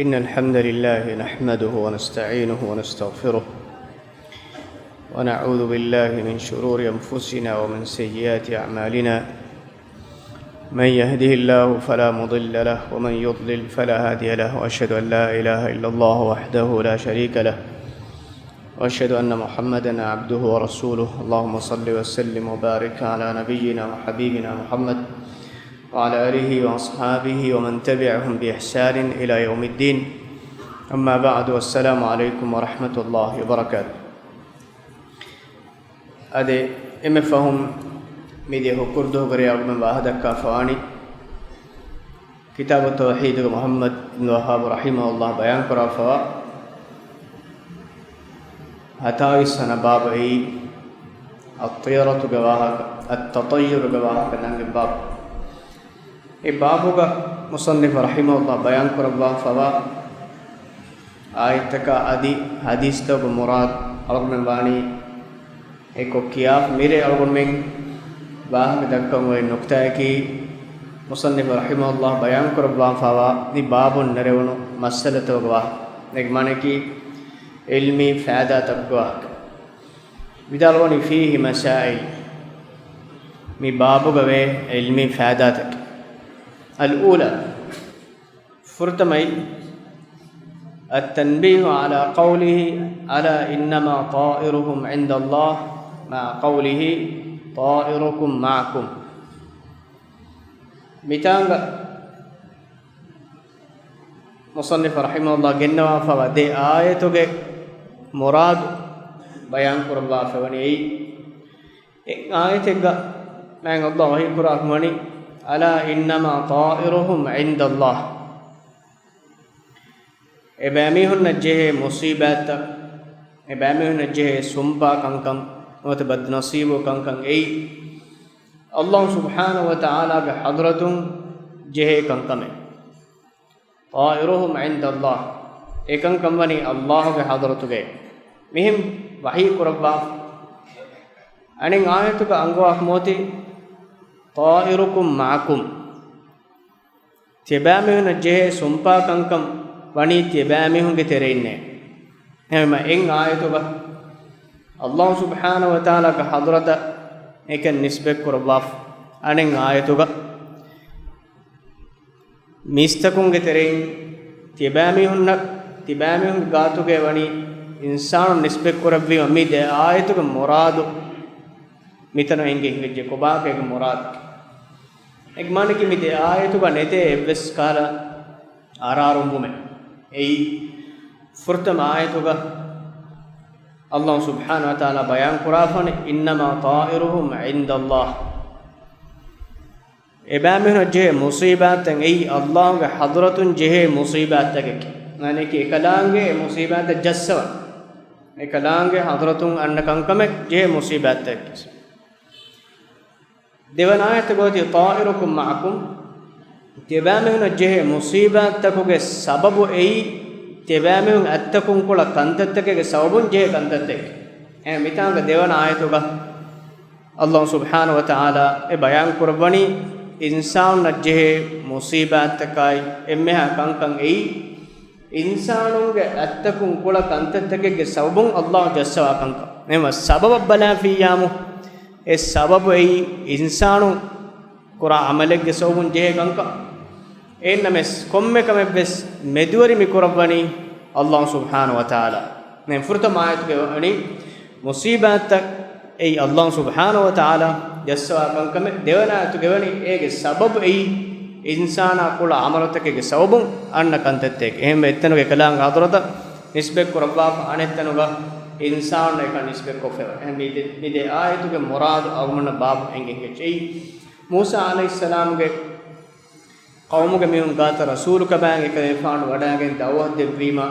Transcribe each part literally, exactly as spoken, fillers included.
إن الحمد لله نحمده ونستعينه ونستغفره، ونعوذ بالله من شرور أنفسنا ومن سيئات أعمالنا. من يهده الله فلا مضل له، ومن يضلل فلا هادي له، وأشهد أن لا إله إلا الله وحده لا شريك له، وأشهد أن محمدا عبده ورسوله. اللهم صل وسلم وبارك على نبينا وحبيبنا محمد وعلى آله وأصحابه ومن تبعهم بإحسان إلى يوم الدين. أما بعد، والسلام عليكم ورحمة الله وبركاته. އަދި އެންމެ ފަހުން މިދިޔަ ހުކުރުދުވަހުގެ ރެއަކުމެން ވާހަކަދައްކާފަވާނީ، ކިތާބު ތައުޙީދުގެ މުޙައްމަދު ބިން ވައްހާބު ރަޙިމަހުﷲ ބަޔާންކުރާފަވާ ހަތާވީސް ވަނަ ބާބު، އެއީ އައްޠިޔަރަތުގެ ވާހަކަ، އައްތަޠައްޔުރުގެ ވާހަކަ ނަންގިން ބާބު. އެ ބާބުގަ މުޞައްނިފު ރަޙިމަހުﷲ ބަޔާންކުރައްވާފަވާ އާޔަތްތަކާ އަދި ޙަދީޘްތަކުގެ މުރާދު އަޅުގަނޑުމެން ވާނީ އެކޮށް ކިޔާފަ. މިރޭ އަޅުގަނޑުމެން ވާހަކަ ދައްކަން އޮތް ނުކުތާއަކީ، މުޞައްނިފު ރަޙިމަހުﷲ ބަޔާންކުރައްވާފަވާ މި ބާބުން ނެރެވުނު މައްސަލަތަކުގެ ވާހަކަ. އޭގެ މާނައަކީ، ޢިލްމީ ފައިދާތަކުގެ ވާހަކަ. ވިދާޅުވަނީ، فيه مسائل، މި ބާބުގަ ވޭ ޢިލްމީ ފައިދާތަކެއް. الأولى، ފުރަތަމައި، التنبيه على قوله: ألا إنما طائرهم عند الله، مع قوله: طائركم معكم. މިތާނގަ މުޞައްނިފު ރަޙިމަހުﷲ ގެންނަވާފަވާ ދެ އާޔަތުގެ މުރާދު ބަޔާންކުރައްވާފަވަނީ އެއީ، އެއް އާޔަތެއްގަ މާތް ﷲ ވަޙީކުރާ ކުރަނީ، ألا إنما طائرهم عند الله. އެބައިމީހުންނަށް ޖެހޭ މުޞީބާތްތައް، އެބައިމީހުންނަށް ޖެހޭ ސުންޕާ ކަންކަން، ނުވަތަ ބަދްނަޞީބު ކަންކަން އެއީ، ﷲ ސުބްޙާނަހޫ ވަތަޢާލާގެ ޙަޟްރަތުން ޖެހޭ ކަންކަމެއް. طائرهم عند الله، އެކަންކަން ވަނީ ﷲގެ ޙަޟްރަތުގައި. މިހެން ވަޙީ ކުރައްވާފަ. އަނެއް އާޔަތުގަ އަންގަވާފަ މިއޮތީ، طائركم معكم. ތިޔަބައިމީހުންނަށް ޖެހޭ ސުންޕާ ކަންކަން ވަނީ ތިޔަބައިމީހުންގެ ތެރެއިންނޭ. އެހެންވީމަ އެއް އާޔަތުގަ ﷲ ސުބްޙާނަހޫ ވަތަޢާލާގެ ޙަޟްރަތަށް އެކަން ނިސްބަތްކުރައްވާފަ. އަނެއް އާޔަތުގަ މީސްތަކުންގެ ތެރެއިން ތިޔަބައިމީހުންނަށް، ތިޔަބައިމީހުންގެ ގާތުގައި ވަނީ އިންސާނުން ނިސްބަތްކުރެއްވީމަ، މި ދެ އާޔަތުގެ މުރާދު މިތަނަށް އެނގި ހިނގައްޖެ. ކޮބާކަ އޭގެ މުރާދަކީ؟ އޭގެ މާނައަކީ މި ދެ އާޔަތުގަ ނެތޭ އެއްވެސް ކަހަލަ އަރާރުންވުމެއް. އެއީ ފުރަތަމަ އާޔަތުގަ ﷲ ސުބްޙާނަހޫ ވަތަޢާލާ ބަޔާން ކުރާފަނި، إنما طائرهم عند الله. އެބައިމީހުނަށް ޖެހޭ މުޞީބާތްތައް އެއީ ﷲގެ ޙަޟްރަތުން ޖެހޭ މުޞީބާތްތަކެކޭ. މާނައަކީ އެކަލާނގެ އެ މުޞީބާތްތައް ޖައްސަވަން. އެކަލާނގެ ޙަޟްރަތުން އަންނަ ކަންކަމެއް ޖެހޭ މުޞީބާތްތަކެކޭ. ދެވަނަ އާޔަތުގަ އޮތީ، طائركم معكم. ތިޔަބައިމީހުނަށް ޖެހޭ މުޞީބާތްތަކުގެ ސަބަބު އެއީ، ތިޔަބައިމީހުން އަތްތަކުން ކުޅަ ކަންތައްތަކެއްގެ ސަބަބުން ޖެހޭ ކަންތައްތަކެކޭ. އެހެން މިތާނގަ ދެވަނަ އާޔަތުގަ ﷲ ސުބްޙާނަހޫ ވަތަޢާލާ އެ ބަޔާން ކުރައްވަނީ، އިންސާނުންނަށް ޖެހޭ މުޞީބާތްތަކާއި އެންމެހާ ކަންކަން އެއީ، އިންސާނުންގެ އަތްތަކުން ކުޅަ ކަންތައްތަކެއްގެ ސަބަބުން ﷲ ޖައްސަވާ ކަންކަން. އެހެންވީމަ ސަބަބަށް ބަލާފިއްޔާމު، އެ ސަބަބު އެއީ އިންސާނުން ކުރާ ޢަމަލެއްގެ ސަބަބުން ޖެހޭ ކަންކަން. އެހެންނަމަވެސް، ކޮންމެ ކަމެއްވެސް މެދުވެރި މި ކުރައްވަނީ ﷲ ސުބްޙާނަހޫ ވަތަޢާލާ. ދެން ފުރަތަމަ އާޔަތުގައި ވަނީ މުޞީބާތްތައް އެއީ ﷲ ސުބްޙާނަހޫ ވަތަޢާލާ ޖައްސަވާ ކަންކަމެއް. ދެވަނަ އާޔަތުގައި ވަނީ އޭގެ ސަބަބު އެއީ އިންސާނާ ކުޅަ ޢަމަލުތަކެއްގެ ސަބަބުން އަންނަ ކަންތައްތަކެކޭ. އެހެންވެ، އެއްތަނުގަ އެކަލާނގެ ޙަޟްރަތަށް ނިސްބަތް ކުރައްވާފަ، އަނެއްތަނުގަ އިންސާނުންނަށް އެކަން ނިސްބަތް ކޮށްފައިވަނީ. އެހެން މި ދެ، މި ދެ އާޔަތުގެ މުރާދު އަޅުގަނޑުމެންނަށް ބާއްވަމުން އެނގި ހިނގައްޖެ. އެއީ، މޫސާ ޢަލައިހިއްސަލާމްގެ ޤައުމުގެ މީހުން ގާތަށް ރަސޫލުކަމާއެކަލޭފާނު ވަޑައިގެން ދަޢުވަތު ދެއްވީމަ،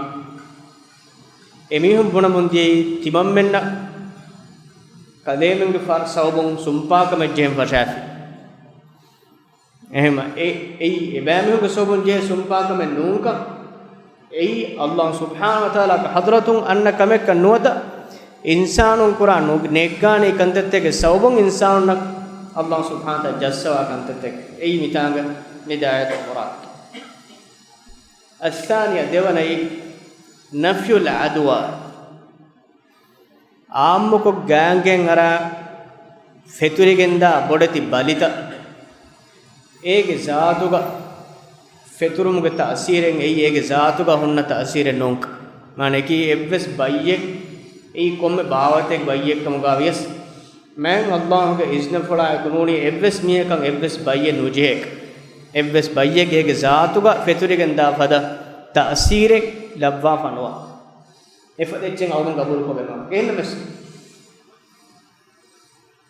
އެމީހުން ބުނަމުން ދިޔައީ ތިމަންމެންނަށް ކަލޭމެންގެ ފަ-، ސަބަބުން ސުންޕާކަމެއް ޖެހެން ފަށާފި. އެހެންވީމަ އެ، އެއީ އެބައިމީހުންގެ ސަބަބުން ޖެހޭ ސުންޕާކަމެއް ނޫންކަން، އެއީ ﷲ ސުބްޙާނަހޫ ވަތަޢާލާގެ ޙަޟްރަތުން އަންނަ ކަމެއްކަން ނުވަތަ، އިންސާނުން ކުރާ ނު-، ނޭއްކާނީ ކަންތައްތަކެއްގެ ސަބަބުން އިންސާނުންނަށް ﷲ ސުބްޙާނަހޫ ވަތަޢާލާ ޖައްސަވާ ކަންތައްތަކެއް. އެއީ މިތާނގަ މި ދެ އާޔަތުގެ މުރާދަކީ. އައްސާނިޔަ، ދެވަނައީ، ނަފްޔުލް އަދުވާ. އާއްމުކޮށް ގާނގޭން އަރާ ފެތުރިގެންދާ ބޮޑެތި ބަލިތައް، އޭގެ ޒާތުގަ ފެތުރުމުގެ ތައުސީރެއް އެއީ، އޭގެ ޒާތުގަ ހުންނަ ތައުސީރެއް ނޫން. މާނައަކީ، އެއްވެސް ބައްޔެއް އެއީ ކޮންމެ ބާވަތެއް ބައްޔެއްކަމުގަ ވިޔަސް، މާތް ﷲ ގެ އިޒްނަފުޅާއެކު ނޫނީ އެއްވެސް މީހަކަށް އެއްވެސް ބައްޔެއް ނުޖެހޭ. އެއްވެސް ބައްޔެއްގެ އޭގެ ޒާތުގަ ފެތުރިގެންދާ ފަދަ ތައުސީރެއް ލައްވާފަ ނުވާ. އެފަދަ އެއްޗެއް އަޅުގަނޑު ގަބޫލުކޮށްގެން ނުވާ. އެހެންނަމަވެސް،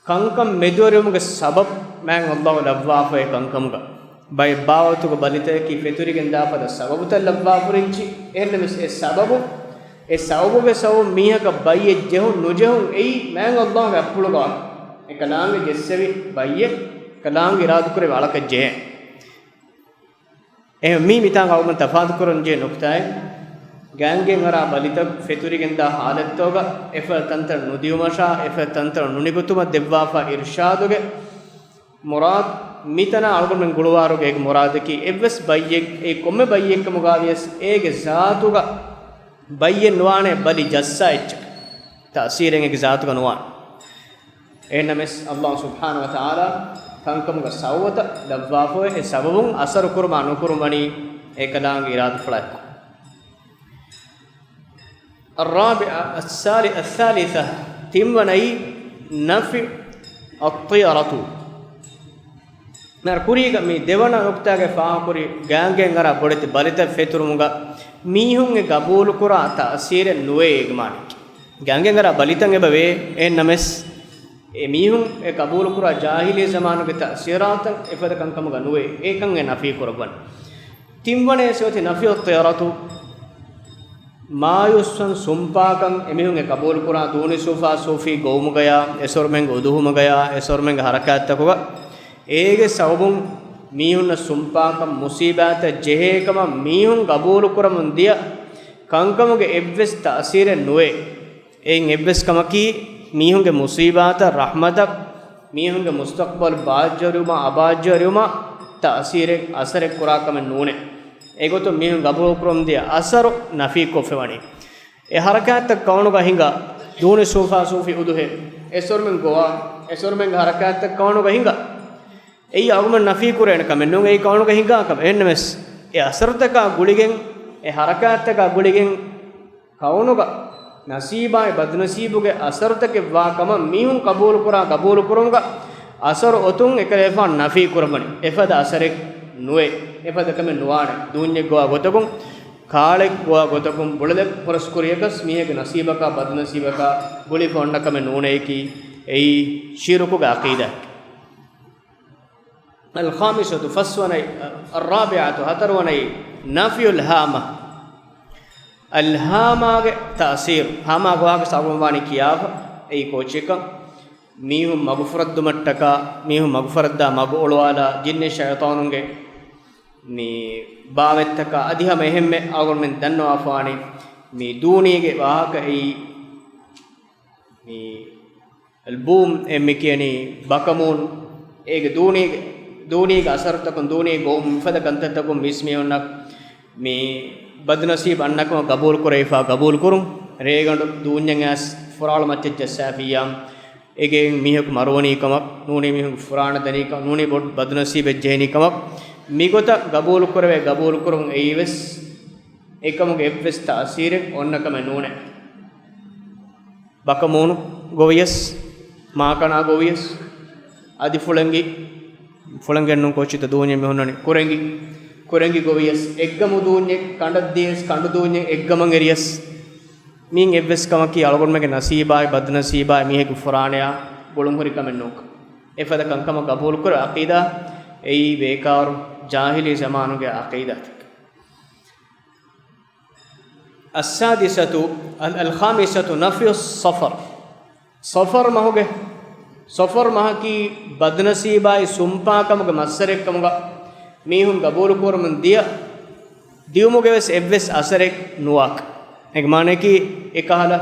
ކަންކަން މެދުވެރިވުމުގެ ސަބަބު މާތް ﷲ ލައްވާފައި ކަންކަމުގަ، ބައެއް ބާވަތުގަ ބަލިތަކަކީ ފެތުރިގެން ދާ ފަދަ ސަބަބުތައް ލައްވާފަ ހުރި އެއްޗި. އެހެންނަމަވެސް، އެ ސަބަބު، އެ ސަބަބުގެ ސަބަބުން މީހަކަށް ބައްޔެއް ޖެހުން ނުޖެހުން އެއީ މާތް ﷲ ގެ އަތްޕުޅުގަ ވާ. އެކަލާނގެ ޖެއްސެވި ބައްޔެއް، ކަލާނގެ އިރާދަކުރެއްވި އަޅަކަށް ޖެހޭ. އެހެން މީ މިތާނގަ އަޅުގަނޑު ތަފާތުކުރަންޖެހޭ ނުކުތާއެއް، ގާނގޭން އަރާ ބަލިތައް ފެތުރިގެންދާ ހާލަތުގަ އެފަދަ ތަންތަނަށް ނުދިއުމަށާ، އެފަދަ ތަންތަނަށް ނުނިކުތުމަށް ދެއްވާފަ އިރުޝާދުގެ މުރާދު، މިތަނާ އަޅުގަނޑުމެން ގުޅުވާރުގެ އޭގެ މުރާދަކީ، އެއްވެސް ބައްޔެއް، އެއީ ކޮންމެ ބައްޔެއްކަމުގަ ވިޔަސް، އޭގެ ޒާތުގަ ބައްޔެއް ނުވާނެ ބަލި ޖައްސާ އެއްޗަކަށް، ތައުސީރެއް އޭގެ ޒާތުގަ ނުވާނެ. އެހެންނަމަވެސް، ﷲ ސުބްޙާނަހޫ ވަތަޢާލާ ކަންކަމުގެ ސަބަބުތައް ލައްވާފައި، އެ ސަބަބުން އަސަރު ކުރުމާ ނުކުރުމަނީ އެކަލާނގެ އިރާދަފުޅާއެކު. الرابعة، الثالثة، ތިންވަނައީ، نفي الطيرة. މިހާރު ކުރީގަ މި ދެވަނަ ނުކުތާގައި ފާހަގަކުރި ގާނގޭން އަރާ ބޮޑެތި ބަލިތައް ފެތުރުމުގަ މީހުން އެ ގަބޫލުކުރާ ތައުސީރެއް ނުވޭ އޭގެ މާނައަކީ. ގާނގޭން އަރާ ބަލިތައް އެބަ ވޭ، އެހެންނަމަވެސް، އެ މީހުން އެ ގަބޫލުކުރާ ޖާހިލީ ޒަމާނުގެ ތައުސީރާތައް އެފަދަ ކަންކަމުގަ ނުވޭ. އެކަން އެ ނަފީ ކުރައްވަން. ތިންވަނަޔަސް އޮތީ نفي الطيرة، މާޔޫސްވަން ސުންޕާކަން އެމީހުން އެ ގަބޫލުކުރާ ދޫނި ސޫފާ ސޫފީ ގޮވުމުގަޔާ، އެސޮރުމެންގެ އުދުހުމުގަޔާ، އެސޮރުމެންގެ ހަރަކާތްތަކުގަ، އޭގެ ސަބަބުން މީހުންނަށް ސުންޕާކަން މުސީބާތައް ޖެހޭ ކަމަށް މީހުން ގަބޫލުކުރަމުން ދިޔަ ކަންކަމުގެ އެއްވެސް ތައުސީރެއް ނުވޭ. އެއިން އެއްވެސް ކަމަކީ، މީހުންގެ މުސީބާތައް، ރަޙްމަތަށް، މީހުންގެ މުސްތަޤްބަލް ބާއްޖަވެރިވުމަށް، އަބާއްޖަވެރިވުމަށް ތައުސީރެއް، އަސަރެއް ކުރާ ކަމެއް ނޫނޭ. އެގޮތުން މީހުން ގަބޫލުކުރަމުން ދިޔަ އަސަރު ނަފީ ކޮށްފަވަނީ. އެ ހަރަކާތްތައް ކައުނުގަ ހިނގާ، ދޫނި ސޫފާ ސޫފީ އުދުހޭ، އެސޮރުމެން ގޮވާ، އެސޮރުމެންގެ ހަރަކާތްތައް ކައުނުގަ ހިނގާ، އެއީ އަޅުގަނޑު ނަފީ ކުރޭނެ ކަމެއް ނޫން، އެއީ ކައުނުގަ ހިނގާ ކަމެއް. އެހެންނަމަވެސް، އެ އަސަރުތަކާ ގުޅިގެން، އެ ހަރަކާތްތަކާ ގުޅިގެން، ކައުނުގަ ނަސީބާއި ބަދުނަސީބުގެ އަސަރުތަކެއް ވާ ކަމަށް މީހުން ޤަބޫލުކުރާ ޤަބޫލުކުރުމުގަ އަސަރު އޮތުން އެކަލޭފާނު ނަފީ ކުރައްވަނީ. އެފަދަ އަސަރެއް ނުވޭ. އެފަދަ ކަމެއް ނުވާނެ. ދޫންޏެއް ގޮވާ ގޮތަކުން، ކާޅެއް ގޮވާ ގޮތަކުން، ބުޅަލެއް ހުރަސްކުރިޔަކަސް މީހެއްގެ ނަސީބަކާ ބަދުނަސީބަކާ ގުޅިފަ އޮންނަ ކަމެއް ނޫނޭކީ، އެއީ ޝިރުކުގެ ޢަޤީދާ. الخامسة، ފަސްވަނައި، الرابعة، ހަތަރުވަނައި، نفي الهامة. އަލްހާމާގެ ތައުސީރު. ހާމާގެ ވާހަކަ ސަބަބުން ވާނީ ކިޔާފަ، އެއީ ކޯޗެއްކަން. މީހުން މަގުފުރައްދުމަށްޓަކާ، މީހުން މަގުފަރައްދާ މަގު އޮޅުވާލާ، ޖިންނި ޝައިޠާނުންގެ މި ބާވަތްތަކާ އަދި ހަމަ އެހެންމެ އަޅުގަނޑުމެން ދަންނަވާފާނީ، މި ދޫނީގެ ވާހަކަ އެއީ، މި އަލްބޫމް އެ މި ކިޔަނީ ބަކަމޫނު، އޭގެ ދޫނީ، ދޫނީގެ އަސަރުތަކުން، ދޫނީ ގޮވުން މިފަދަ ކަންތައްތަކުން މީސްމީހުންނަށް މި ބަދުނަސީބު އަންނަކަމަށް ގަބޫލުކުރެވިފާ ގަބޫލުކުރުން. ރޭގަނޑު ދޫންޏަށް އައިސް ފުރާޅު މައްޗަށް ޖައްސާފިއްޔާ، އޭގެ މީހަކު މަރުވަނީ ކަމަށް، ނޫނީ މީހަކު ފުރާނަ ދަނީ ކަމަށް، ނޫނީ ބޮޑު ބަދުނަސީބެއް ޖެހެނީ ކަމަށް، މިގޮތަށް ގަބޫލުކުރެވޭ ގަބޫލުކުރުން އެއީވެސް އެކަމުގެ އެއްވެސް ތައުސީރެއް އޮންނަ ކަމެއް ނޫނޭ. ބަކަމޫނު ގޮވިޔަސް، މާކަނާ ގޮވިޔަސް، އަދި ފުޅެންގި، ފުޅެންގެއްނޫން ކޯޗިތަ ދޫންޏެއް މި ހުންނަނީ، ކުރެންގި، ކުރެންގި ގޮވިޔަސް، އެއްގަމު ދޫންޏެއް، ކަނޑަށް ދިޔަސް، ކަނޑު ދޫންޏެއް އެއްގަމަށް އެރިޔަސް، މިއިން އެއްވެސް ކަމަކީ އަޅުގަނޑުމެންގެ ނަސީބާއި ބަދުނަސީބާއި މީހެއްގެ ފުރާނަޔާ ގުޅުންހުރި ކަމެއް ނޫން. އެފަދަ ކަންކަމަށް ގަބޫލުކުރެވޭ ޢަޤީދާ އެއީ ބޭކާރު ޖާހިލީ ޒަމާނުގެ ޢަޤީދާތަކެއް. السادسة، ال-، الخامسة، نفي الصفر. ޞަފަރު މަހުގެ، ޞަފަރު މަހަކީ ބަދުނަސީބާއި ސުންޕާކަމުގެ މައްސަރެއްކަމުގަ މީހުން ގަބޫލުކުރަމުން ދިޔަ ދިޔުމުގެ ވެސް އެއްވެސް އަސަރެއް ނުވާކަން. އޭގެ މާނައަކީ އެކަހަލަ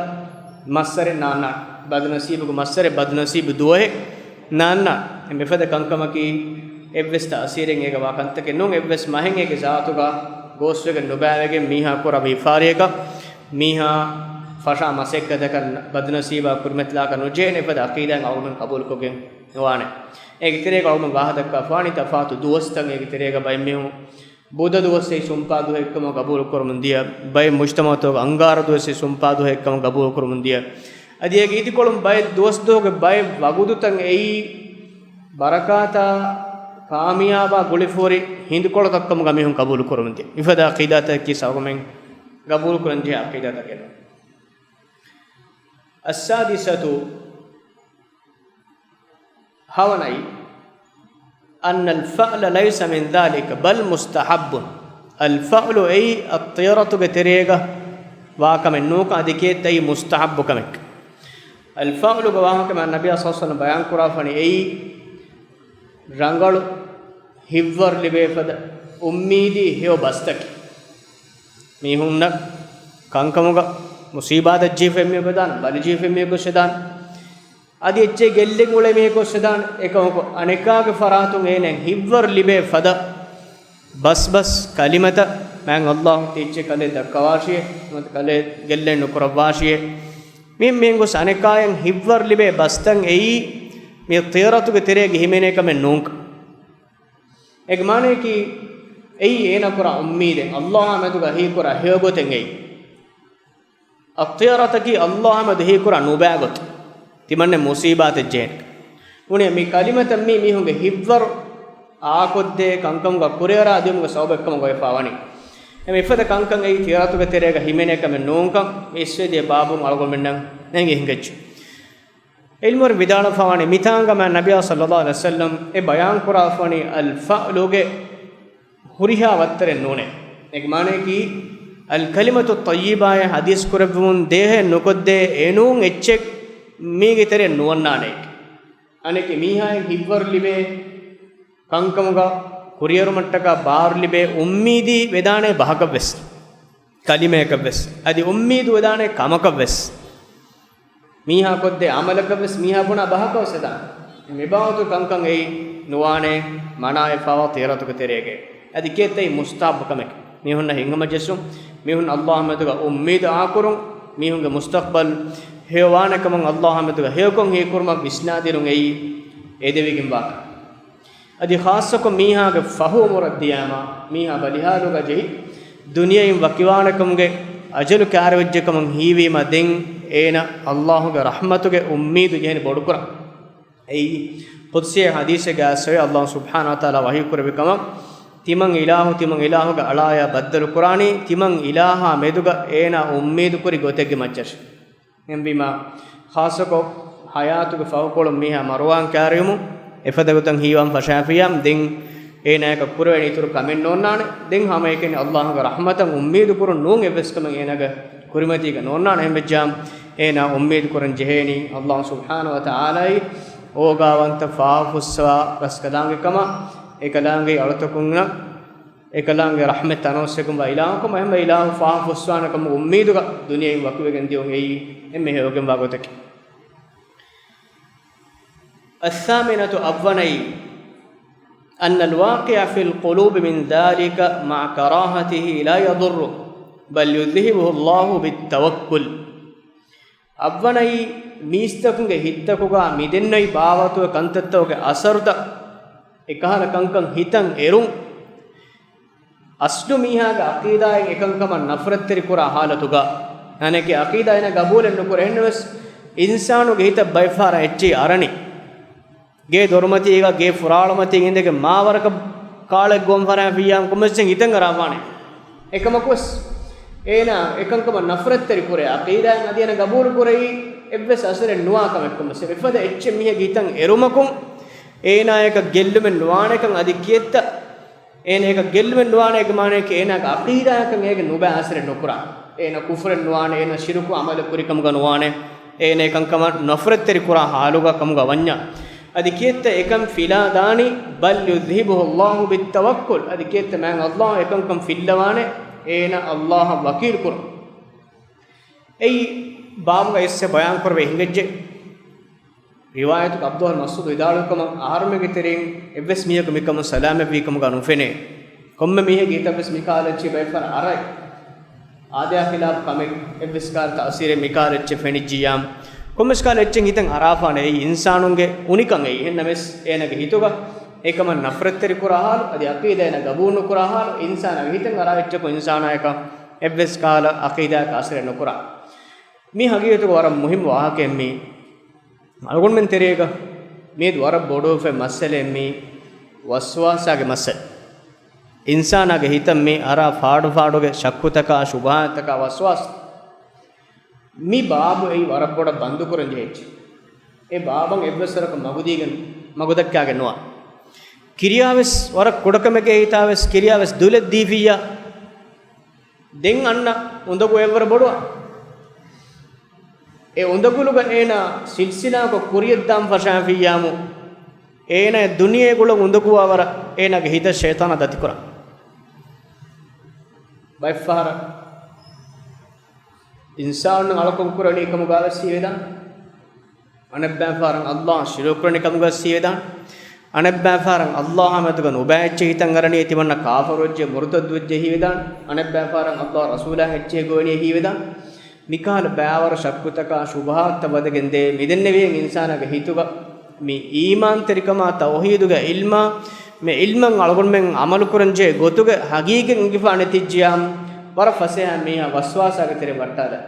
މައްސަރެއް ނާންނާނެ. ބަދުނަސީބުގެ މައްސަރެއް، ބަދުނަސީބު ދުވަހެއް ނާންނާނެ. މިފަދަ ކަންކަމަކީ އެއްވެސް ތައުސީރެއް އޭގަ ވާ ކަންތަކެއް ނޫން. އެއްވެސް މަހެއް އޭގެ ޒާތުގަ ގޯސްވެގެން ނުބައިވެގެން މީހާ ކުރާ ވިޔަފާރިއަކަށް، މީހާ ފަށާ މަސައްކަތަކަށް ބަދުނަސީބާ ކުރިމަތިލާކަށް ނުޖެހޭނެ އެފަދަ އަޤީދާއެއް އަޅުގަނޑު ޤަބޫލުކޮށްގެން ނުވާނެ. އޭގެ ތެރޭގަ އަޅުގަނޑު ވާހަކަ ދައްކާފާނީ ތަފާތު ދުވަސްތައް. އޭގެ ތެރޭގަ ބައެއް މީހުން ބުދަ ދުވަސް އެއީ ސުންޕާ ދުވަހެއްކަމަށް ޤަބޫލުކުރަމުން ދިޔަ، ބައެއް މުޖްތަމަޢުތަކުގަ އަންގާރަ ދުވަސް އެއީ ސުންޕާ ދުވަހެއްކަމަށް ޤަބޫލުކުރަމުން ދިޔަ. އަދި އޭގެ އިދިކޮޅުން ބައެއް ދުވަސްދުވަހުގެ ބައެއް ވަގުތުތައް އެއީ ބަރަކާތާ ކާމިޔާބާ ގުޅިފޯރި ހިނދުކޮޅުތައްކަމުގަ މީހުން ޤަބޫލުކުރަމުން ދިޔަ. އެފަދަ އަޤީދާތަކަކީ ސަބަބެން ޤަބޫލުކުރަންޖެހޭ އަޤީދާތަކެއް ނޫން. السادسة، ހަވަނައި، أن الفعل ليس من ذلك بل مستحب. އަލްފަޢުލު އެއީ އައްޠިޔަރަތުގެ ތެރޭގަ ވާކަމެއް ނޫންކަން އަދި ކިއެއްތަ އެއީ މުސްތަޙައްބު ކަމެއް. އަލްފަޢުލުގެ ވާހަކަ މާ ނަބިއްޔާ ޞައްލަﷲު ޢަލައިހި ވަސައްލަމަ ބަޔާންކުރާފަނި އެއީ ރަނގަޅު، ހިތްވަރު ލިބޭ ފަދަ، އުއްމީދީ ހެޔޮ ބަސްތަކެއް. މީހުންނަށް ކަންކަމުގަ މުޞީބާތައް ޖެހިފައި މީހަކު ވެދާނެ، ބަލި ޖެހިފައި މީހަކު ވެސް ވެދާނެ. އަދި އެއްޗެއް ގެއްލެން އުޅޭ މީހަކު ވެސް ވެދާނެ. އެކަމަކު އަނެކާގެ ފަރާތުން އޭނައަށް ހިތްވަރު ލިބޭ ފަދަ ބަސްބަސް ކަލިމަތައް މާތް ﷲ ތިއްޗެއް ކަލޭ ދައްކަވާށިއޭ، ނުވަތަ ކަލޭ ގެއްލެން ނުކުރައްވާށިއޭ. މި މިހެން ގޮސް އަނެކާޔަށް ހިތްވަރު ލިބޭ ބަސްތައް އެއީ މި އައްޠިޔަރަތުގެ ތެރޭގަ ހިމެނޭ ކަމެއް ނޫންކަން. އޭގެ މާނަޔަކީ އެއީ އޭނަ ކުރާ އުއްމީދެއް، ﷲ އާ މެދުގަ ހީކުރާ ހެޔޮ ގޮތެއް އެއީ. އައްޠިޔަރަތަކީ ﷲ އާ މެދު ހީކުރާ ނުބައި ގޮތެއް. ތިމަންނެ މުޞީބާތެއް ޖެހޭނެ. ނޫނީ މި ކަލިމަތައް މީ މީހުންގެ ހިތްވަރު އާކޮށްދޭ ކަންކަމުގަ ކުރިއަރާ ދިއުމުގެ ސަބަބެއްކަމަށް ގޮވެފާ ވަނީ. އެ މިފަދަ ކަންކަން އެއީ އައްޠިޔަރަތުގެ ތެރޭގަ ހިމެނޭ ކަމެއް ނޫންކަން މި އިސްވެދިޔަ ބާބުން އަޅުގަނޑުމެންނަށް ނޭނގި ހިނގައްޖެ. ޢިލްމުވެރިން ވިދާޅުވެފާވަނީ މިތާނގަ މާ ނަބިއްޔާ ޞައްލަﷲު ޢަލައިހި ވަސައްލަމް އެ ބަޔާންކުރާފަނީ އަލްފަޢުލުގެ ހުރިހާ ވައްތަރެއް ނޫނޭ. އޭގެ މާނަޔަކީ އަލްކަލިމަތު އައްޠައްޔިބާއޭ ޙަދީޘް ކުރެއްވުމުން ދޭހައެއް ނުކޮށްދޭ އެނޫން އެއްޗެއް މީގެ ތެރެއަށް ނުވަންނާނޭ. އަނެކެއް މީހާއަށް ހިތްވަރު ލިބޭ ކަންކަމުގަ ކުރިއެރުމަށްޓަކާ ބާރު ލިބޭ އުއްމީދީ ވެދާނޭ ބަހަކަށްވެސް، ކަލިމަޔަކަށްވެސް، އަދި އުއްމީދު ވެދާނޭ ކަމަކަށްވެސް. މީހާ ކޮށްދޭ ޢަމަލަކަށްވެސް މީހާ ބުނާ ބަހަކަށްވެސް ވެދާނެ. މިބާވަތު ކަންކަން އެއީ ނުވާނެ މަނާވެފާވާ އައްޠިޔަރަތުގެ ތެރޭގައި. އަދި ކިއެއްތަ އެއީ މުސްތަޙައްބު ކަމެކޭ. މީހުންނަށް ހިތްހަމަޖެއްސުން، މީހުން ﷲ އާ މެދުގަ އުއްމީދު އާކުރުން، މީހުންގެ މުސްތަޤްބަލް ހެޔޮވާނެ ކަމަށް ﷲ އާ މެދުގަ ހެޔޮކޮށް ހީކުރުމަށް ވިސްނާދިނުން އެއީ އެދެވިގެންވާ ކަމެއް. އަދި ޚާއްޞަކޮށް މީހާގެ ފަހު އުމުރަށް ދިޔާމާ، މީހާ ބަލިހާލުގަ ޖެހި، ދުނިޔެއިން ވަކިވާނެކަމުގެ އަޖަލު ކައިރިވެއްޖެކަމަށް ހީވީމާ، ދެން އޭނަ ﷲ ގެ ރަޙްމަތުގެ އުއްމީދު ޖެހެނީ ބޮޑުކުރަން. އެއީ ޤުދުސީ ޙަދީޘެއްގަ އައިސްފައި ﷲ ސުބްޙާނަހޫ ވަތަޢާލާ ވަޙީކުރެއްވި ކަމަށް، ތިމަން އިލާހު، ތިމަން އިލާހުގެ އަޅާޔާ ބައްދަލުކުރާނީ، ތިމަން އިލާހާ މެދުގަ އޭނާ އުއްމީދުކުރި ގޮތެއްގެ މައްޗަށް. އެހެންވީމާ، ޚާއްޞަކޮށް ޙަޔާތުގެ ފަހުކޮޅުން މީހާ މަރުވާން ކައިރިވުމުން އެފަދަ ގޮތަށް ހީވާން ފަށާފިއްޔާ، ދެން އޭނާޔަކަށް ކުރެވޭނެ އިތުރު ކަމެއް ނޯންނާނެ. ދެން ހަމައެކަނި ﷲ ގެ ރަޙްމަތަށް އުއްމީދު ކުރުން ނޫން އެއްވެސް ކަމެއް އޭނާގެ ކުރިމަތީގަ ނޯންނާނެ. އެހެންވެއްޖާ، އޭނާ އުއްމީދު ކުރަން ޖެހޭނީ ﷲ ސުބްޙާނަހޫ ވަތަޢާލާއި އޯގާވަންތަ ފާފަ ފުއްސަވާ ރަސްކަލާނގެ ކަމަށް، އެކަލާނގެ އަޅުތަކުންނަށް އެކަލާނގެ ރަޙްމަތް ތަނަވަސްވެގެންވާ އިލާހުކަމަށް، އެހެންވެ އިލާހު ފާފަ ފުއްސާނެ ކަމުގެ އުއްމީދުގަ ދުނިޔެއިން ވަކިވެގެން ދިޔުން އެއީ އެންމެ ހެޔޮވެގެންވާ ގޮތަކީ. الثامنة، އަށްވަނައީ، أن الواقع في القلوب من ذلك مع كراهته لا يضر، بل يذهبه الله بالتوكل. އަށްވަނައީ، މީސްތަކުންގެ ހިތްތަކުގަ މިދެންނެވި ބާވަތުގެ ކަންތައްތަކުގެ އަސަރުތައް، އެކަހަލަ ކަންކަން ހިތަށް އެރުން، އަސްލު މީހާގެ އަޤީދާއިން އެކަންކަމަށް ނަފްރަތްތެރި ކުރާ ޙާލަތުގަ، އަނެކެއް އަޤީދާ އޭނާ ގަބޫލެއް ނުކުރޭ. އެހެންނަމަވެސް، އިންސާނުގެ ހިތަށް ބައެއްފަހަރަށް އެއްޗެހި އަރަނީ، ގޭ ދޮރުމަތީގަ ގޭ ފުރާޅުމަތީގަ އިނދެގެން މާވަރަކަށް ކާޅެއް ގޮވަން ފަށާފިއްޔާ ކޮންމެސް ހިތަށް އަރާފާނެ. އެކަމަކުވެސް އޭނާ އެކަންކަމަށް ނަފްރަތްތެރި ކުރޭ، އަޤީދާއިން އަދި އޭނާ ގަބޫލު ކުރެއީ އެއްވެސް އަސަރެއް ނުވާ ކަމެއް ކޮންމެސް. އެފަދަ އެއްޗެއް މީހެއްގެ ހިތަށް އެރުމަކުން އޭނާޔަކަށް ގެއްލުމެއް ނުވާނެކަން އަދި ކިއެއްތަ؟ އޭނާޔަކަށް ގެއްލުމެއް ނުވާނެ އޭގެ މާނަޔަކީ އޭނާގެ އަޤީދާއަކަށް އޭގެ ނުބައި އަސަރެއް ނުކުރާ. އޭނާ ކުފުރެއް ނުވާނެ، އޭނާ ޝިރުކު ޢަމަލެއް ކުރިކަމުގަ ނުވާނެ، އޭނާ އެކަންކަމަށް ނަފްރަތްތެރި ކުރާ ޙާލުގަ ކަމުގަ ވަންޏާ. އަދި ކިއެއްތަ އެކަން ފިލާ ދާނީ؟ بل يذهبه الله بالتوكل. އަދި ކިއެއްތަ މާތް ﷲ އެކަންކަން ފިއްލަވާނެ އޭނާ ﷲ އަށް ވަކީލު ކުރުން. އެއީ ބާބުގަ އިސްވެ ބަޔާން ކުރެވޭ ހިނގައްޖެ. ރިވާޔަތުގަ ޢަބްދުﷲ މަސްޢޫދު ވިދާޅުވި ކަމަށް، އަހަރުމެންގެ ތެރެއިން އެއްވެސް މީހަކު މިކަމުން ސަލާމަތްވީ ކަމުގަ ނުފެނޭ. ކޮންމެ މީހެއްގެ ހިތަށްވެސް މިކާލަ އެއްޗެއް ބައެއްފަހަރަށް އަރައި. އާދަޔާ ޚިލާފު ކަމެއް އެއްވެސް ކާލަ ތައުސީރެއް މިކާލަ އެއްޗެއް ފެނިއްޖިއްޔާ. ކޮންމެސް ކާލަ އެއްޗެއް ހިތަށް އަރާފާނެ އެއީ އިންސާނުންގެ އުނިކަން އެއީ. އެހެންނަމަވެސް އޭނާގެ ހިތުގަ އެކަމަށް ނަފްރަތްތެރި ކުރާ ހާލު، އަދި އަޤީދާ އޭނާ ގަބޫލު ނުކުރާ ހާލު، އިންސާނާގެ ހިތަށް އަރާ އެއްޗަކު އިންސާނާޔަކަށް އެއްވެސް ކާލަ އަޤީދާއަކަށް އަސަރެއް ނުކުރާ. މީ ހަގީގަތުގަ ވަރަށް މުހިއްމު ވާހަކައެއް މީ. އަޅުގަނޑުމެން ތެރޭގަ މިއަދު ވަރަށް ބޮޑުވެފައި މައްސަލައެއް މީ ވަސްވާސާގެ މައްސަލަ. އިންސާނާގެ ހިތަށް މި އަރާ ފާޑު ފާޑުގެ ޝައްކުތަކާ، ޝުބުހާތަކާ، ވަސްވާސް. މި ބާބު އެއީ ވަރަށް ބޮޑަށް ބަންދުކުރަން ޖެހިއްޖެ. އެ ބާބަށް އެއްވެސް ވަރަކަށް މަގުދީގެން، މަގުދައްކާގެން ނުވާ. ކިރިޔާވެސް ވަރަށް ކުޑަކަމެއްގެ ހިތާވެސް ކިރިޔާވެސް ދުލެއް ދީފިއްޔާ. ދެން އަންނަ އުނދަގޫ އެއްވަރަށް ބޮޑުވާ. އެ އުނދަގުލުގަ އޭނާ ސިލްސިލާކޮށް ކުރިޔަށްދާން ފަށާފިއްޔާމު، އޭނާ ދުނިޔޭގުޅަ އުނދަގޫވާވަރަށް އޭނާގެ ހިތަށް ޝައިޠާނާ ދަތިކުރާ. ބައެއްފަހަރަށް އިންސާނުން އަޅުކަން ކުރަނީ ކަމުގަވެސް ހީވެދާނެ. އަނެއްބައިފަހަރަށް ﷲ ޝިރުކުރަނި ކަމުގަސް ހީވެދާނެ. އަނެއްބައިފަހަރަށް ﷲ އާ މެދުގަ ނުބައި އެއްޗެއް ހިތަށް އަރަނީ ތިމަންނަ ކާފަރު ވެއްޖެ މުރުތައްދު ވެއްޖެ ހީވެދާނެ. އަނެއްބައިފަހަރަށް ﷲ ރަސޫލާ އެއްޗެއް ގޮވެނީ ހީވެދާނެ. މިކަހަލަ ބައިވަރު ޝައްކުތަކާ ޝުބުހާތައް ވަދެގެންދޭ. މިދެންނެވިހެން އިންސާނާގެ ހިތުގަ މި އީމާންތެރިކަމާ ތައުހީދުގެ ޢިލްމާ، މި ޢިލްމަށް އަޅުގަނޑުމެން ޢަމަލުކުރަންޖެހޭ ގޮތުގެ ހަގީގަތް އެނގިފާ ނެތިއްޖިޔާމު، ވަރަށް ފަސޭހަ މީހާ ވަސްވާސާގެ ތެރެއިން ވައްޓާލާ.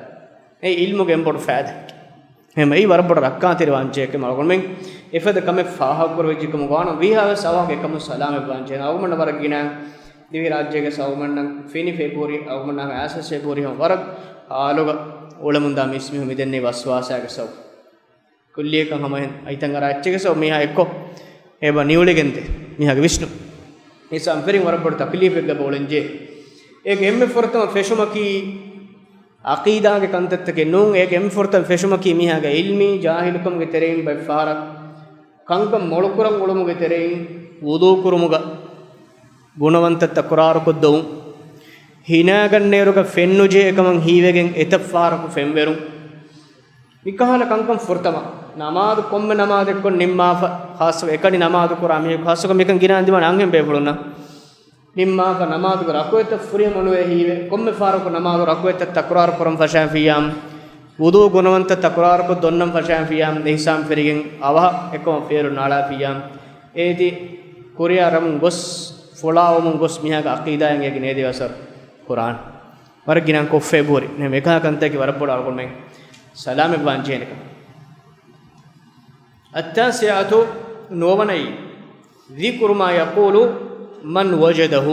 އެ ޢިލްމުގެ އެނބޮޑު ފައިދާ. އެހެން އެއީ ވަރަށް ބޮޑަށް ރައްކާތެރިވާންޖެހޭ ކަމެއް. އަޅުގަނޑުމެން އެފަދަ ކަމެއް ފާހަގަކުރެވިއްޖެ ކަމުގަ ވާނަމަ، ވީހާވެސް އަވަހަކަށް އެކަމުން ސަލާމަތްވާންޖެހޭ. އަޅުގަނޑަށް ވަރަށް ގިނަ ދިވެހިރާއްޖޭގެ އަޅުގަނޑަށް ފެނި ފެށި ހުރި، އަޅުގަނޑާ އައިސް ފެށި ހުރި ހަމަ ވަރަށް ހާލުގަ އުޅެމުންދާ މީސްމީހުން މިދެންނެވި ވަސްވާސާގެ ސަބަބު. ކުއްލިއަކަށް ހަމަ އެހެން އައިތަން އަރާ އެއްޗެއްގެ ސަބަބު މީހާ އެއްކޮށް އެބަ ނިއުޅިގެންދޭ މީހާގެ ވިސްނުން. އިންސާން ފެރިން ވަރަށް ބޮޑު ތަކްލީފެއްގަ އުޅެންޖެހޭ. އޭގެ އެންމެ ފުރަތަމަ ފެށުމަކީ ޢަޤީދާގެ ކަންތައްތަކެއް ނޫން. އޭގެ އެންމެ ފުރަތަމަ ފެށުމަކީ މީހާގެ ޢިލްމީ ޖާހިލުކަމުގެ ތެރެއިން ބައެއްފަހަރަށް ކަންކަން މޮޅުކުރަން އުޅުމުގެ ތެރެއިން ވުޟޫ ކުރުމުގަ ގުނަވަންތަ ތަކުރާރުކޮށްދޮވުން، ހިނާގަންނައިރުގަ ފެންނުޖެހޭ ކަމަށް ހީވެގެން އެތައް ފަހަރަކު ފެންވެރުން، މިކަހަލަ ކަންކަން ފުރަތަމަ، ނަމާދު ކޮންމެ ނަމާދެއްކޮށް ނިންމާފަ، ޚާއްޞަ އެކަނި ނަމާދު ކުރާ މީހަކު ޚާއްޞަކޮށް މިކަން ގިނަ ދިމާން އަންހެން ބޭފުޅުންނަށް ނިންމާފަ، ނަމާދުގެ ރަކުޢަތްތައް ފުރިހަމަ ނުވޭ ހީވެ، ކޮންމެ ފަހަރަކު ނަމާދު ރަކުޢަތްތައް ތަކުރާރު ކުރަން ފަށާފިއްޔާމު، ވުޟޫ ގުނަވަންތައް ތަކުރާރުކޮށް ދޮންނަން ފަށާފިއްޔާމު، އެހިސާބުން ފެރިގެން އަވަހަށް އެކަމަށް ފޭރު ނާޅާފިއްޔާމު، އޭތި ކުރިއަރަމުން ގޮސް، ފުޅާވަމުން ގޮސް މީހާގެ ޢަޤީދާއިން އޭގެ ނޭދެވި އަސަރު ކުރާނެ. ވަރަށް ގިނަ ކޮށްފައި ބޯރި. ނޭ، މިކަހަލަ ކަންތަކަކީ ވަރަށް ބޮޑަށް އަޅުގަނޑުމެން ސަލާމަތްވާން ޖެހޭނެ ކަމެއް. التاسعة، ނުވަވަނައީ، ذكر ما يقول من وجده.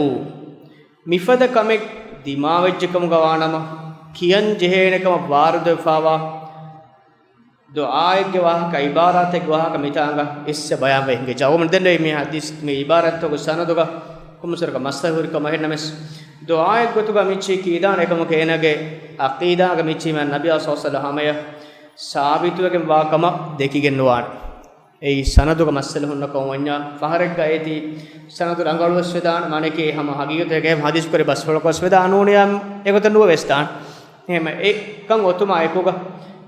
މިފަދަ ކަމެއް ދިމާވެއްޖެ ކަމުގަ ވާނަމަ، ކިޔަން ޖެހޭނެ ކަމަށް ވާރިދުވެފާވާ ދުޢާއެއްގެ ވާހަކަ، ޢިބާރާތެއްގެ ވާހަކަ މިތާނގަ އިސް ބަޔާންވެ ހިނގިއްޖެ. އަޅުގަނޑު ދެންނެވީ މި ޙަދީޘް، މި ޢިބާރާތްތަކުގެ ސަނަދުގަ ކޮންމެސް ވަރަކަށް މައްސަލަ ހުރި ކަމަށް. އެހެންނަމަވެސް، ދުޢާއެއް ގޮތުގަ މިއްޗިހި ކީދާނެ އެކަމަކު އޭނާގެ ޢަޤީދާގަ މިއްޗިހި މާތް ނަބިއްޔާ ޞައްލަﷲ ޢަލައިހި ވަސައްލަމަ ހަމަޔަށް ސާބިތުވެގެން ވާ ކަމަށް ދެކިގެން ނުވާނެ. އެއީ ސަނަދުގަ މައްސަލަ ހުންނަ ކަމަށް ވަންޏާ، ފަހަރެއްގަ އޭތި ސަނަދު ރަނގަޅުވެސް ވެދާނެ، މާނައަކީ ހަމަ ޙަޤީޤަތުގައި ޙަދީޘް ކުރި ބަސްފުޅަކަށް ވެސް ވެދާނެ، ނޫނިއްޔާ އެގޮތަށް ނުވެސް ދާނެ. އެހެން އެކަން އޮތުމާ އެކުގަ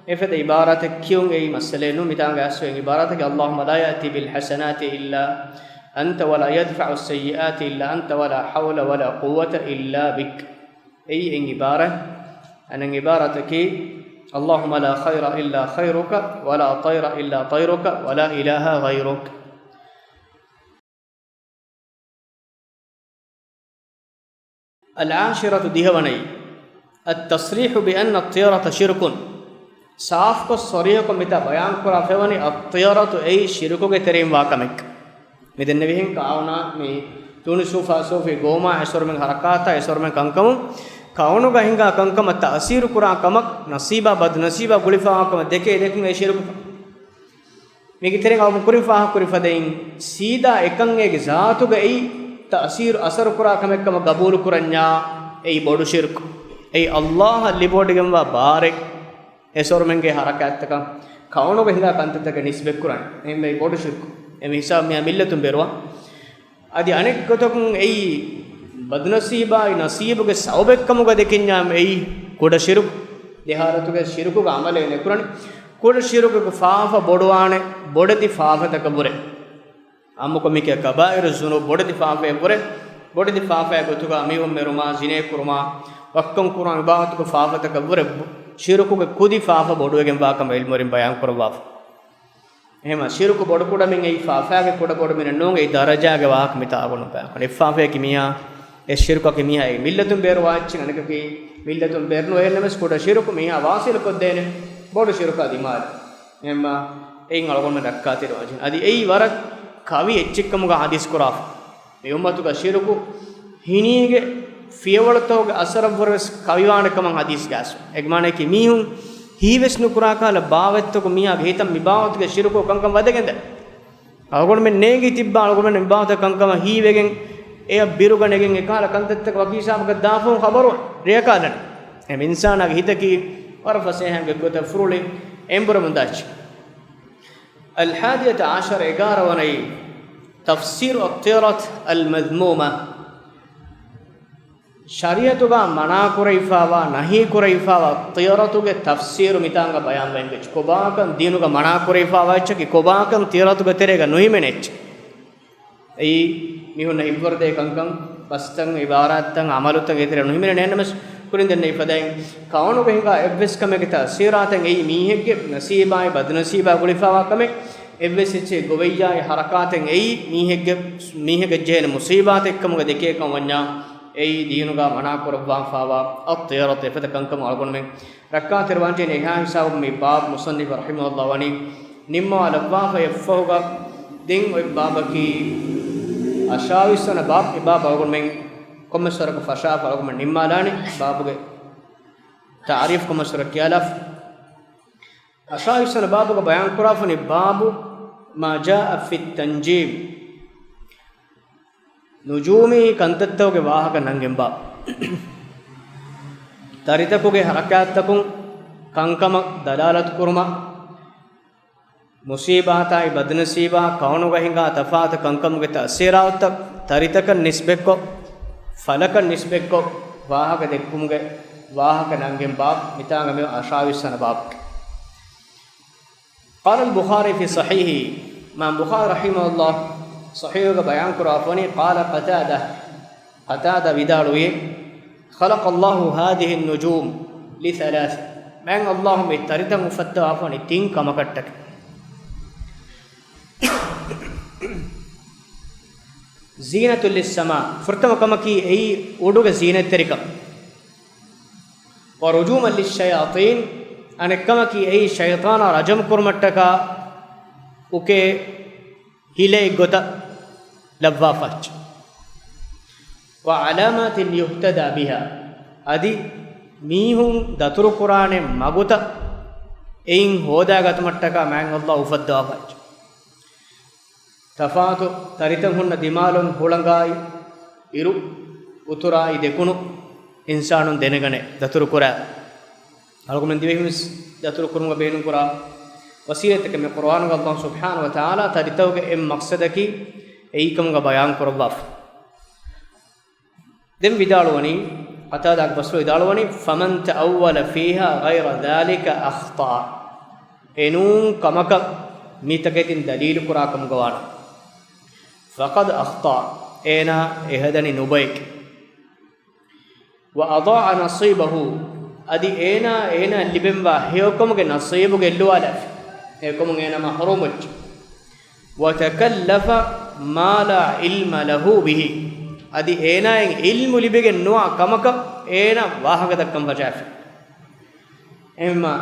އެފަދަ ޢިބާރާތެއް ކިޔުން އެއީ މައްސަލައެއް ނޫން. މިތާނގަ އަސްލު އިން ޢިބާރާތަކީ، اللهم لا يأتي بالحسنات إلا أنت ولا يدفع السيئات إلا أنت ولا حول ولا قوة إلا بك. އެއީ އިން ޢިބާރާތް. އަނެއް ޢިބާރާތަކީ، اللهم لا خير إلا خيرك ولا طير إلا طيرك ولا إله غيرك. العاشرة، ދިހަވަނައީ، التصريح بأن الطيرة شرك. ސާފުކޮށް، ޞަރީޙުކޮށް މިތާ ބަޔާންކުރާފައިވަނީ، އައްޠިޔަރަތު އެއީ ޝިރުކުގެ ތެރެއިން ވާ ކަމެއް. މި ދެންނެވިހެން ކާވަނާ މި ތޫނި ސޫފާ ސޫފީ ގޯމާ އެސޮރުމެން ހަރަކާތާ އެސޮރުމެން ކަންކަމުން ކައުނުގަ ހިނގާ ކަންކަމަށް ތައުސީރު ކުރާ ކަމަށް ނަސީބާ ބަދުނަސީބާ ގުޅިފައިވާ ކަމަށް ދެކޭ ދެކުން އެ ޝިރުކު. މީގެ ތެރެއިން އަޅުގަނޑު ކުރިން ފާހަގަކުރި ފަދައިން، ސީދާ އެކަން އޭގެ ޒާތުގައި ތައުސީރު އަސަރު ކުރާ ކަމެއް ކަމަށް ގަބޫލު ކުރަންޏާ، އެއީ ބޮޑު ޝިރުކު. އެއީ ﷲ އަށް ލިބިވޮޑިގެންވާ ބާރެއް، އެސޮރުމެންގެ ހަރަކާތްތަކަށް ކައުނުގަ ހިނގާ ކަންތައްތަކަށް ނިސްބަތްކުރަން. އެހެންވެ އެއީ ބޮޑު ޝިރުކު. އެ މި ހިސާބު މި މިއްލަތުން ބޭރުވާ. އަދި އަނެއްގޮތަކުން އެއީ ބަދުނަސީބާއި ނަސީބުގެ ސަބަބެއްކަމުގަ ދެކިންޏާ އެއީ ކުޑަ ޝިރުކު. ދެ ހާލަތުގައި ޝިރުކުގެ ޢަމަލެއް ނެތްކުރަނީ. ކުޑަ ޝިރުކުގެ ފާފަ ބޮޑުވާނެ ބޮޑެތި ފާފަތަކަށްވުރެ. އާއްމުކޮށް މިކިޔާ ކަބާއިރު ޒުނޫބު ބޮޑެތި ފާފައަށްވުރެ. ބޮޑެތި ފާފައެއް ގޮތުގަ މީހުން މެރުމާ، ޒިނޭ ކުރުމާ، ވައްކަން ކުރުމާ، މި ބާވަތުގެ ފާފަތަކަށްވުރެ ޝިރުކުގެ ކުދި ފާފަ ބޮޑުވެގެންވާކަމަށް ޢިލްމުވެރިން ބަޔާން ކުރައްވާފަ. އެހެމަ ޝިރުކު ބޮޑުކުޑަމިން އެއީ ފާފައިގެ ކުޑަބޮޑުމިނެއް ނޫން، އެއީ ދަރަޖާގެ ވާހަކަ މިތާ އަޅުގަނޑު ބަޔާން ކުރަނީ. އެއް ފާފައަކީ މީހާ، އެއް ޝިރުކަކީ މީހާ އެއީ މިއްލަތުން ބޭރުވާ އެއްޗެއް، އަނެކަކީ މިއްލަތުން ބޭރުނުވޭ ނަމަވެސް ކުޑަ ޝިރުކު މީހާ ވާސިލު ކޮށްދޭނެ ބޮޑު ޝިރުކާ ދިމާލު. އެހެމަ އެއިން އަޅުގަނޑުމެން ރައްކާތެރިވާންޖެހޭ. އަދި އެއީ ވަރަށް ކަވި އެއްޗެއްކަމުގަ ޙަދީޘް ކުރާފަ. މި އުއްމަތުގަ ޝިރުކު ހިނީގެ ފިޔަވަޅުތަކުގެ އަސަރަށްވުރެވެސް ކަވިވާނެ ކަމަށް ޙަދީޘްގައި އައިސްފަ. އޭގެ މާނައަކީ މީހުން ހީވެސް ނުކުރާ ކަހަލަ ބާވަތްތަކުން މީހާގެ ހިތަށް މި ބާވަތުގެ ޝިރުކު ކަންކަން ވަދެގެންދޭ. އަޅުގަނޑުމެން ނޭނގި ތިއްބާ އަޅުގަނޑުމެން މި ބާވަތަށް ކަންކަމަށް ހީވެގެން، އެޔަށް ބިރުގަނެގެން އެކަހަލަ ކަންތައްތަކަށް ވަކި ހިސާބަކަށް ދާފަހުން ޚަބަރު ރެއަކާލަނީ. އެ އިންސާނާގެ ހިތަކީ ވަރަށް ފަސޭހައިން ގޮތްގޮތަށް ފުރޮޅި އެނބުރެމުންދާ އެއްޗެއް. އަލްޙާދިޔަތަ ޢަޝަރަ، އެގާރަ ވަނައީ، ތަފްސީރު އައްޠިޔަރަތި އަލްމަޛްމޫމަ. ޝަރީޢަތުގަ މަނާކުރެވިފައިވާ، ނަހީކުރެވިފައިވާ ޠިޔަރަތުގެ ތަފްސީރު މިތާނގަ ބަޔާންވެގެން އެއްޗެއް. ކޮބާކަން ދީނުގަ މަނާކުރެވިފައިވާ އެއްޗަކީ، ކޮބާކަން ޠިޔަރަތުގެ ތެރޭގަ ނުހިމެނޭ އެއްޗެއް. އެއީ މީހުންނަށް ހިތްވަރުދޭ ކަންކަން، ބަސްތައް، ޢިބާރާތްތައް، ޢަމަލުތައް އެތެރެ ނުހިމެނޭ ނަމަވެސް، ކުރިން ދެންނެވި ފަދައިން ކައުނުގެ ހިނގާ އެއްވެސް ކަމެއްގެ ތައުސީރާތެއް އެއީ މީހެއްގެ ނަސީބާއި ބަދުނަސީބާ ގުޅިފައިވާ ކަމެއް. އެއްވެސް އެއްޗެއް ގޮވެއްޔާއި ހަރަކާތެއް އެއީ މީހެއްގެ، މީހެއްގެ ޖެހޭނެ މުޞީބާތެއް ކަމުގަ ދެކޭ ކަމަށް ވަންޏާ، އެއީ ދީނުގަ މަނާކުރައްވާފައިވާ އައްޠިޔަރަތު އެފަދަ ކަންކަމަށް އަޅުގަނޑުމެން ރައްކާތެރިވާންޖެހޭނެ. އެހާ ހިސާބުން މި ބާބު މުޞައްނިފު ރަޙިމަހުﷲ ވަނީ ނިންމަވާލައްވާފަ. އެއަށްފަހުގަ ދެން އޮތް ބާބަކީ އަށާވީސް ވަނަ ބާބު. މި ބާބު އަޅުގަނޑުމެން ކޮންމެސް ވަރަކަށް ފަށާފަ އަޅުގަނޑުމެން ނިންމާލާނީ. ބާބުގެ ތަޢުރީފު ކޮންމެސް ވަރަކަށް ކިޔާލާފަ. އަށާވީސް ވަނަ ބާބުގަ ބަޔާންކުރާފަނީ، باب ما جاء في التنجيم، ނުޖޫމީ ކަންތައްތަކުގެ ވާހަކަ ނަންގެން ބާ. ތަރިތަކުގެ ހަރަކާތްތަކުން ކަންކަމަށް ދަލާލަތު ކުރުމަށް، މުޞީބާތާއި ބަދުނަސީބާ، ކައުނުގަ ހިނގާ ތަފާތު ކަންކަމުގެ ތައުސީރާތްތައް ތަރިތަކަށް ނިސްބަތްކޮށް، ފަލަކަށް ނިސްބަތްކޮށް، ވާހަކަ ދެއްކުމުގެ ވާހަކަ ނަންގެން ބާ. މިތާނގަ މި އަށާވީސް ވަނަ ބާބު. قال البخاري في صحيحه، އިމާމް ބުޚާރީ ރަޙިމަހުﷲ ޞަޙީޙުގަ ބަޔާންކުރާފަނީ، قال قتادة، ޤަތާދާ ވިދާޅުވި، خلق الله هذه النجوم لثلاث، މާތް ﷲ މި ތަރިތައް އުފައްދަވާފަނީ ތިން ކަމަކަށްޓަކައި. زينة للسماء، ފުރަތަމަ ކަމަކީ އެއީ އުޑުގެ ޒީނަތްތެރިކަން. ورجوما للشياطين، އަނެއްކަމަކީ އެއީ ޝައިޠާނާ ރަޖަމް ކުރުމަށްޓަކާ އުކޭ ހިލައެއް ގޮތަށް ލައްވާފަ އެއްޗެއް. وعلامات يهتدى بها، އަދި މީހުން ދަތުރުކުރާނެ މަގުތައް އެއިން ހޯދާގަތުމަށްޓަކާ މާތް ﷲ އުފައްދަވާފަ އެއްޗެއް. ތަފާތު ތަރިތައް ހުންނަ ދިމާލުން ހުޅަނގާއި އިރު، އުތުރާއި ދެކުނު އިންސާނުން ދެނެގަނެ ދަތުރުކުރާ. އަޅުގަނޑުމެން ދިވެހިންވެސް ދަތުރުކުރުމުގަ ބޭނުންކުރާ ވަސީލަތްތަކެއް. މި ޤުރުއާނުގަ ﷲ ސުބްޙާނަހޫ ވަތަޢާލާ ތަރިތަކުގެ އެއް މަޤްޞަދަކީ އެއީ ކަމުގަ ބަޔާންކުރައްވާފަ. ދެން ވިދާޅުވަނީ، ޤަތާދާގެ ބަސްފުޅު ވިދާޅުވަނީ، فمن تأول فيها غير ذلك أخطأ، އެނޫން ކަމަކަށް މިތަކެތިން ދަލީލުކުރާ ކަމުގަ ވާނަމަ، فقد أخطأ، އޭނާ އެހަދަނީ ނުބައެކޭ. وأضاع نصيبه، އަދި އޭނާ، އޭނާ ލިބެންވާ ހެޔޮކަމުގެ ނަސީބު ގެއްލުވާލާފި، ހެޔޮކަމުން އޭނާ މަޙްރޫމް ވެއްޖެ. وتكلف ما لا علم له به، އަދި އޭނާއަށް ޢިލްމު ލިބިގެން ނުވާ ކަމަކަށް އޭނާ ވާހަކަ ދައްކަން ފަށާފި. އެހެންމަ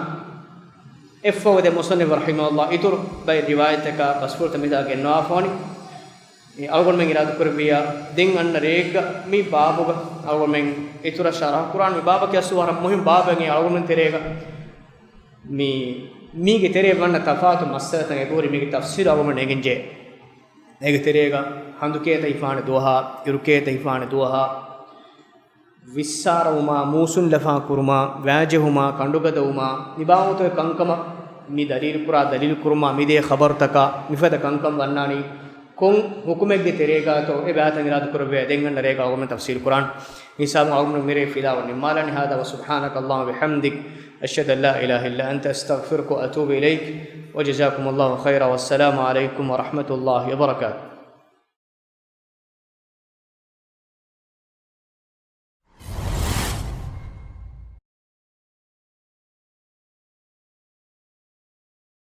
އެއްފަހު ދެ މުޞައްނިފު ރަޙިމަހުﷲ އިތުރު ބައެއް ރިވާޔަތްތަކާ ބަސްފުޅުތައް މިތާ ގެންނަވާފަވަނީ. އެ އަޅުގަނޑުމެން އިރާދަކުރެއްވިއްޔާ، ދެން އަންނަ ރެއެއްގަ މި ބާބުގަ އަޅުގަނޑުމެން އިތުރަށް ޝަރަޙު ކުރާން. މި ބާބަކީ އަސްލު ވަރަށް މުހިންމު ބާބެއް. އެ އަޅުގަނޑުމެން ތެރޭގަ މި، މީގެ ތެރޭ ވަންނަ ތަފާތު މައްސަލަތައް އެބަހުރި މީގެ ތަފްސީލު އަޅުގަނޑުމެން ނޭނގެންޖެހޭ. އޭގެ ތެރޭގަ ހަނދު ކޭތަ ހިފާނެ ދުވަހާ، އިރު ކޭތަ ހިފާނެ ދުވަހާ، ވިއްސާރަވުމާ، މޫސުން ލަފާ ކުރުމާ، ވައިޖެހުމާ، ކަނޑުގަދަވުމާ، މި ބާވަތުގެ ކަންކަމަށް މި ދަލީލުކުރާ، ދަލީލު ކުރުމާ، މިދޭ ޚަބަރުތަކާ، މިފަދަ ކަންކަން ވަންނާނީ ކޮން ޙުކުމެއްގެ ތެރޭގާތޯ އެބައިތަން އިރާދަކުރެއްވިއްޔާ ދެން އަންނަ ރޭގަ އަޅުގަނޑުމެން ތަފްސީލު ކުރާން. މި ހިސާބުން އަޅުގަނޑު މިރޭ ފިލާވަން ނިންމާލާނީ. هذا وسبحانك اللهم وبحمدك، أشهد أن لا إله إلا أنت، أستغفرك وأتوب إليك، وجزاكم الله خيرا، والسلام عليكم ورحمة الله وبركاته.